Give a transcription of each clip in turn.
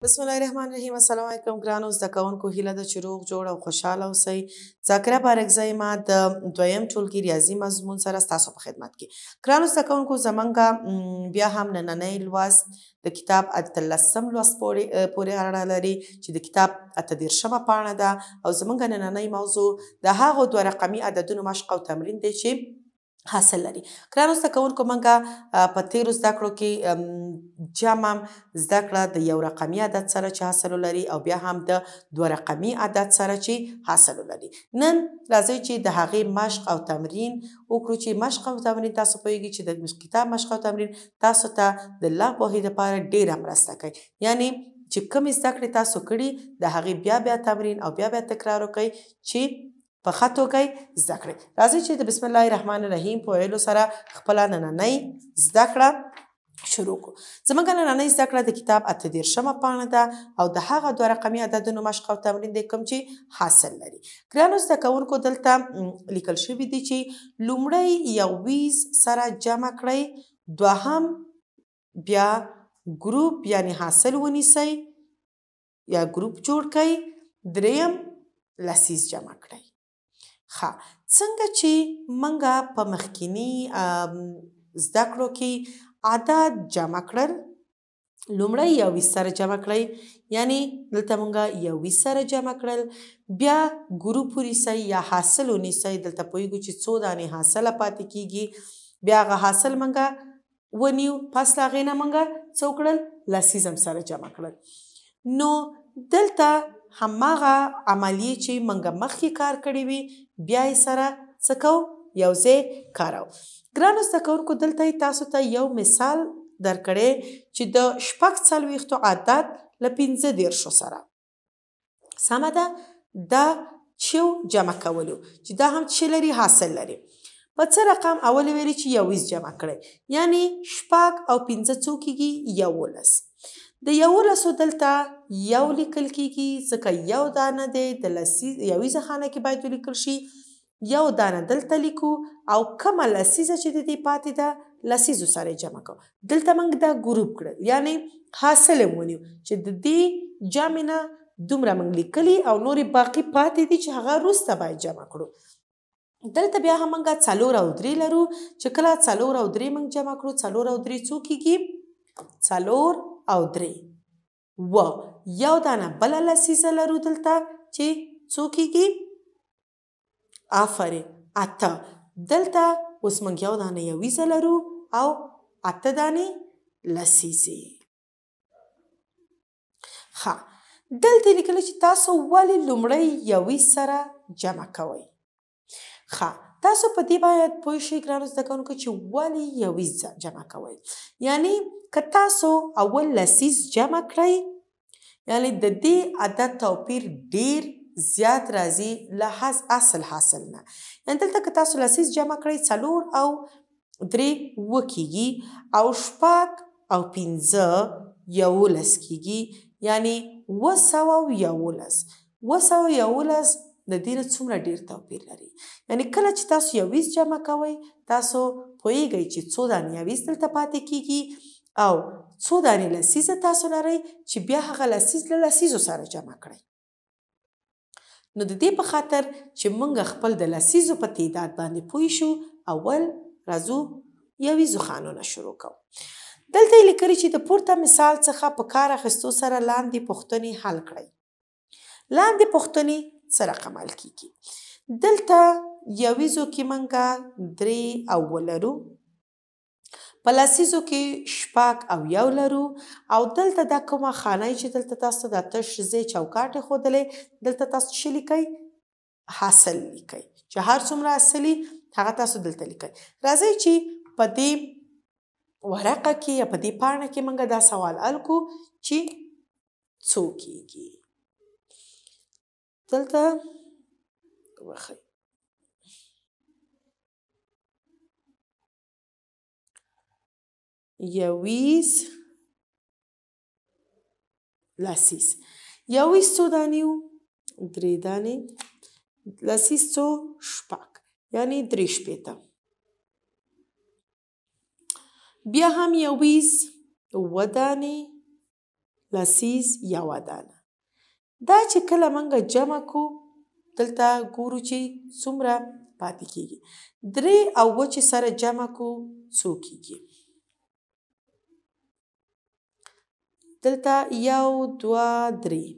بسم الله الرحمن الرحیم. السلام علیکم ګرانو زده کوونکو، هیله ده چې روغ جوړ او خوشحاله اوسئ. ذاکره بارکزی ما د دویم ټولګي ریاضي مضمون سره ستاسو په خدمت کې. ګرانو زده کوونکو، زمونږ بیا هم نننی لوست د کتاب 18 لوست پورې اړه لري چې د کتاب 38مه پاڼه ده، او زمونږ نننۍ موضوع د هغو دوه رقمي عددونو مشق او تمرین دی چې حاصل لري. ګرانو زده کوونکو، موږ په تیرو زده کړو کې جمع زده کړه د یو رقمي عدد سره چې حاصل ولري، او بیا هم د دوه رقمي عدد سره چې حاصل ولري. نن راځئ چې د هغې مشق او تمرین وکړو چې مشق او تمرین تاسو پوهېږئ چې د کتاب مشق او تمرین تاسو ته د لا پوهې لپاره ډېره مرسته کوي. یعنی چې کومې زده کړې تاسو کړي د هغې بیا بیا تمرین او بیا بیا تکرار وکړئ چې په ښه توګه یې زده کړئ. راځئ چې د بسم الله الرحمن الرحیم په ویلو سره خپله نننۍ زده کړه شروع کړو. زموږ نننۍ زده کړه د کتاب 38مه پاڼه ده او د هغه دوه رقمي عددونو مشق او تمرین دی کوم چې حاصل لري. ګرانو زده کوونکو، دلته لیکل شوي دي چې لومړی یوویز سره جمع کړئ، دوهم بیا ګروپ یعنی حاصل ونیسئ یا ګروپ جوړ کړئ، دریم لسیز جمع کړئ. ښه، څنګه چې موږ په مخکیني زده کړو کې عدد جمع کړل، لومړی یوویشت سره جمع کړئ، یعنی دلته موږ یوویشت سره جمع کړل، بیا ګروپ ونیسئ یا حاصل ونیسئ. دلته پوهېږو چې څو دانې حاصله پاتې کیږي، بیا هغه حاصل موږ ونیو، پس له هغې نه موږ څه وکړل، لسیز هم سره جمع کړل. نو دلته هماغه عملیې چې موږ مخکې کار کړې وي بیا یې سره څه کوو، یو ځای کاروو. ګرانو زده کوونکو، دلته یې تاسو ته یو مثال درکړی چې د 46 عدد له 35 سره، سمه ده، دا چې جمع کولو چې دا هم څه لري، حاصل لري. په څه رقم؟ اول یې ویلي چې یوویشت جمع کړئ، یعنی 6 او 5 څو کېږي؟ 11. د 11 دلته یو لیکل کېږي ځکه یو دانه دی، د یویزه خانه کې باید ولیکل شي. یو دانه دلته لیکو او کومه لسیزه چې د دې پاتې ده لسیزو سره یې جمع کوو. دلته موږ دا ګروپ کړل، یعنی حاصل یې ونیو چې د دې جمع نه دومره موږ لیکلي او نورې باقي پاتې دي چې هغه وروسته باید جمع کړو. دلته بیا هم موږ 4 او 3 لرو چې کله 4 او 3 موږ جمع کړو، 4 او 3 څو کېږي؟ 4 او 3 7. یو دانه بله لسیزه لرو دلته چې څو کېږي؟ آفرین، 8. دلته اوس موږ یو دانه یویزه لرو او 8 دانې لسیزې. ښه، دلته لیکلی چې تاسو ولې لومړی یویز سره جمع کوئ. ښه، تاسو په دې باید پوه شئ ګرانو زده کوونکو چې ولې یویز جمع کوئ. یعنی که تاسو اول لسیز جمع کړئ، یعنی د دې عدد توپیر ډیر زیات راځي له اصل حاصل نه. یعنی دلته که تاسو لسیز جمع کړئ، 4 او 3 7 کېږي او 6 او 5 11 کېږي، یعنی 711. 711 د دې نه څومره ډېر توپیر لري. یعنی کله چې تاسو یوویشت جمع کوئ، تاسو پوهېږئ چې څو دانې یوویشت دلته پاتې کېږي او څو دانې لسیزه تاسو لرئ چې بیا هغه لسیز له لسیزو سره جمع کړئ. نو د دې په خاطر چې موږ خپل د لسیزو په تعداد باندې پوه شو، اول راځو یویزو خانو نه شروع کوو. دلته یې لیکلي چې د پورته مثال څخه په کار اخیستو سره لاندې پوښتنې حل کړئ. لاندې پوښتنې څه رقم حل کېږي؟ دلته یویزو کې موږ 3 او 7 لرو، په لسیزو کې 6 او 1 لرو، او دلته دا کومه خانه چې دلته تاسو ته دا تش ځای چوکاټ ښودلی، دلته تاسو څه لیکئ؟ حاصل لیکئ، چې هر څومره حاصلي هغه تاسو دلته لیکئ. راځئ چې په دې ورقه کې یا په دې پاڼه کې موږ دا سوال حل کړو چې څو کېږي. دلته وښیو. یوویس لسیز، یوویس څو دانې وو؟ 3 دانې. لسیز څو؟ 6، یعنی 63. بیا هم یوویس 7 دانې، لسیز یوه دانه. دا چې کله موږ جمع کو، دلته ګورو چې څومره پاتې کیږي. 3 او 7 چې سره جمع کو څو کیږي؟ دلته 1 2 3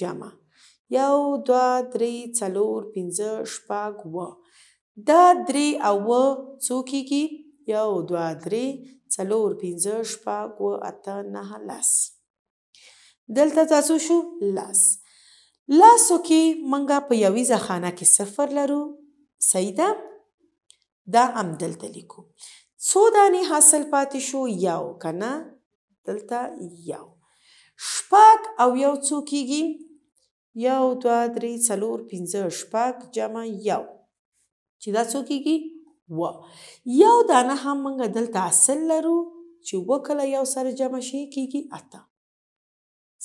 جمع 1 2 3 4 5 6 7. دا 3 او 7 څو کیږي؟ 1 2 3 4 5 6 7 8 9 10. دلته دا څو شو؟ 10. لسو کې موږ په یویزه خانه کې 0 لرو، صحیح ده؟ دا هم دلته لیکو. څو دانې حاصل پاتې شو؟ 1 که نه؟ دلته 1. 6 او 1 څو کیږي؟ 1 2 3 4 5 6 جمع 1 چې دا څو کیږي؟ 7. یو دانه هم موږ دلته حاصل لرو چې 7 کله 1 سره جمع شي کیږي 8.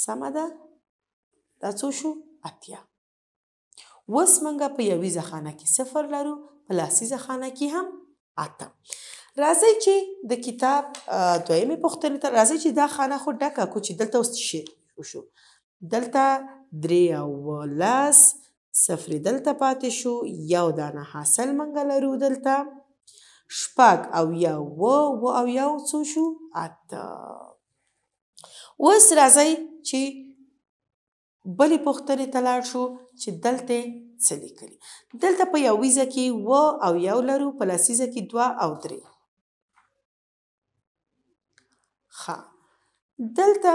سمه ده؟ دا څو شو؟ 80. اوس موږ په یویزه خانه کې 0 لرو، په لسیزه خانه کې هم 8. راځئ چې د کتاب دویمې پوښتنې ته راځئ چې دا خانه خو ډکه کړو چې دلته اوس څه شی وشو. دلته 3 او 10 صفرې دلته پاتې شو، یو دانه حاصل موږ لرو. دلته 6 او 1 7، 7 او 1 څو شو؟ 8. اوس راځئ چې بلې پوښتنې ته لاړ شو چې دلته څه لیکلي. دلته په یویزه کې 7 او 1 لرو، په لسیزه کې 2 او 3. ښه، دلته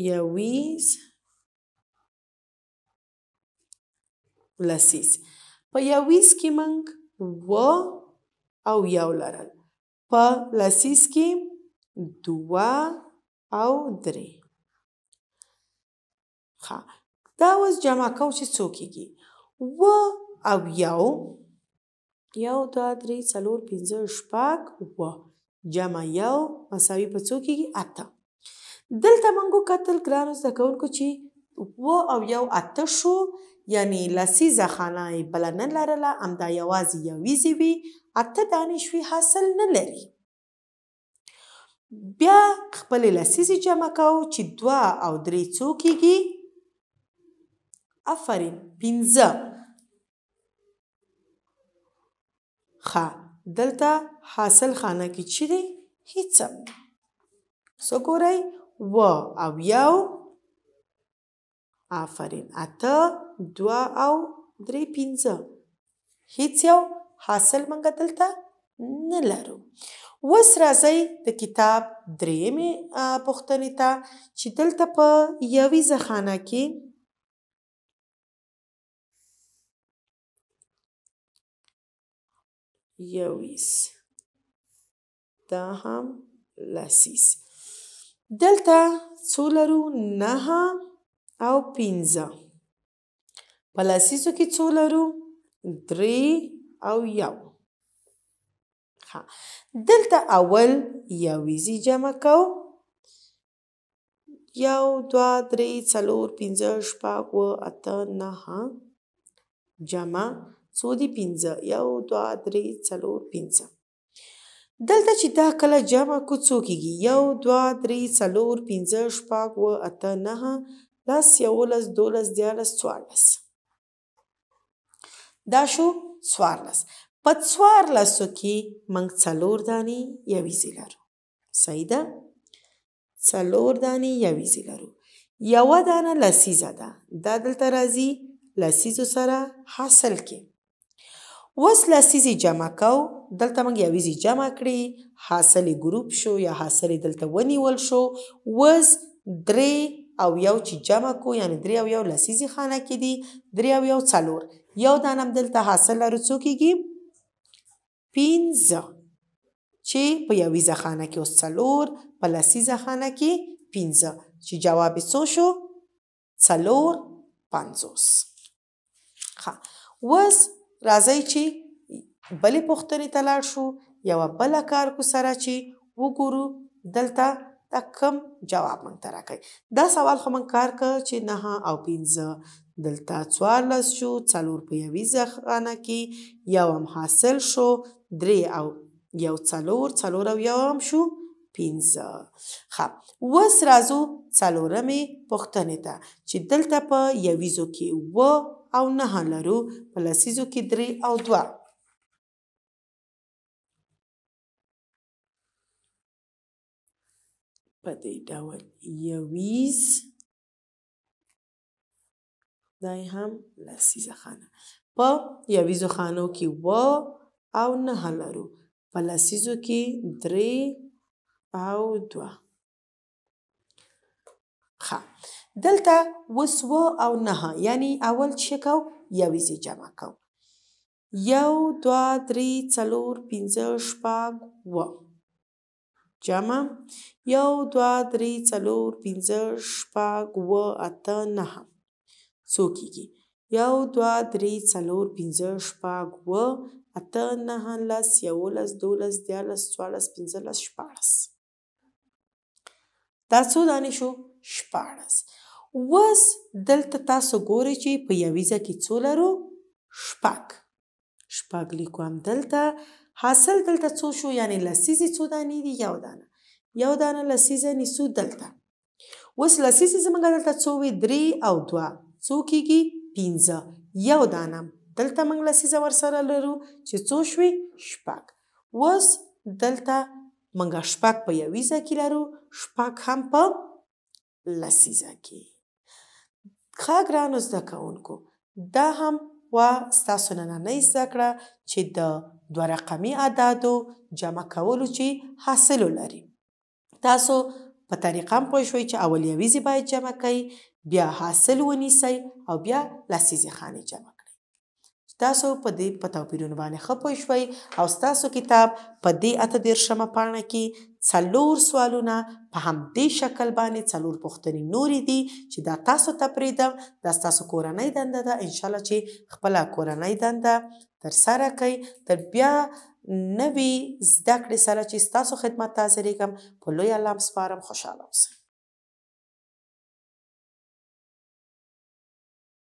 یویز لسیز. په یویز کې موږ 7 او 1 لرل، په لسیز کې 2 او 3. ښه، دا اوس جمع کوو چې څو کیږي؟ 7 او 1، 1 2 3 4 5 6 7 جمع 1 مساوي په څو کیږي؟ 8. دلته موږ وکتل ګرانو زده کوونکو چې 7 او 1 8 شو، یعنی لسیزه خانه یې بله نه لرله، همدا یوازې یویزې وي، 8 دانې شوې، حاصل نه لري. بیا خپلې لسیزې جمع کوو چې 2 او 3 څو کیږي؟ آفرین، 5. ښه، دلته حاصل خانه کې چی دی؟ هیڅ هم. څه ګورئ؟ 7 او 1، آفرین، 8، 2 او 3 5. هیڅ یو حاصل موږ دلته نه لرو. اوس راځئ د کتاب درېیمې پوښتنې ته چې دلته په یویزه خانه کې یویز، دا هم لسیز. دلته څو لرو؟ 9 او 5. په لسیزو کې څو لرو؟ 3 او 1. ښه، دلته اول یویزې جمع کوو. 1 2 3 4 5 6 7 8 9 جمع څو دي؟ 5. 1 2 3 4 5. دلته چې دا کله جمع کو څو کیږي؟ 1 2 3 4 5 6 7 8 9 10 11 12 13 14. دا شو 14. په 14 کې موږ 4 دانې یویزې لرو، صحیح ده؟ 4 دانې یویزې لرو. یوه دانه لسیزه ده، دا دلته راځي لسیزو سره حاصل کې. اوس لسیزې جمع کوو. دلته موږ یویزې جمع کړې، حاصل یې ګروپ شو یا حاصل یې دلته ونیول شو. اوس 3 او 1 چې جمع کو، یعنی 3 او 1 لسیزې خانه کې دي، 3 او 1 4. یو دانه هم دلته حاصل لرو، څو کیږي؟ 5. چې په یویزه خانه کې اوس 4، په لسیزه خانه کې 5، چې جواب یې څو شو؟ 54. ښه، اوس راځئ چې بلې پوښتنې ته لاړ شو، یوه بله کار کو سره چې وګورو دلته دا کوم جواب موږ ته راکوي. دا سوال خو موږ کار کړ چې 9 او 5 دلته 14 شو، 4 په یویزه خانه کې یو هم حاصل شو، 3 او 1 4، 4 او 1 هم شو 5. ښه، اوس راځو څلورمې پوښتنې ته چې دلته په یویزو کې 7 او 9 لرو، په لسیزو کې 3 او 2. په دې ډول یویز دی هم لسیزه خانه. په یویزو خانو کې 7 او 9 لرو، په لسیزو کې 3 او 2. ښه، دلته اوس 7 او 9 یعنی اول چې کوو یویزې جمع کوو، 1 2 3 4 5 6 7 جمع 1 2 3 4 5 6 7 8 9 څو کېږي؟ 1 2 3 4 5 6 7 8 9 10 11 12 13 14 15 16. دا څو دانې شو؟ 16. اوس دلته تاسو ګورئ چې په یویزه کې څو لرو؟ شپږ. شپږ لیکو هم دلته. حاصل دلته څو شو؟ یعنی لسیزې څو دانې دي؟ یو دانه. یو دانه لسیزه نیسو دلته. اوس لسیزې زموږ دلته څو وي؟ 3 او 2 څو کېږي؟ 5. یو دانه دلته موږ لسیزه ورسره لرو چې څو شوي؟ شپږ. اوس دلته موږ شپږ په یویزه کې لرو، شپږ هم په لسیزه کې. ښه ګرانو زده کوونکو، دا هم وه ستاسو نننۍ زده کړه چې د دوه رقمي اعدادو جمع کولو چې حاصل ولري. تاسو په طریقه هم پوه شوئ چې اول یویزې باید جمع کړئ، بیا حاصل ونیسئ او بیا لسیزې خانې جمع کړئ. تاسو په دې په توپیرونو باندې ښه پوه شوئ او ستاسو کتاب په دې 38مه پاڼه کې 4 سوالونه په همدې شکل باندې 4 پوښتنې نورې دي چې دا تاسو ته پرېږدم. دا ستاسو کورنۍ دنده ده. انشاءالله چې خپله کورنۍ دنده ترسره کړئ. تر بیا نوې زده کړې سره چې ستاسو خدمت ته حاضرېږم، په لوی الله مو سپارم. خوشحاله اوسئ.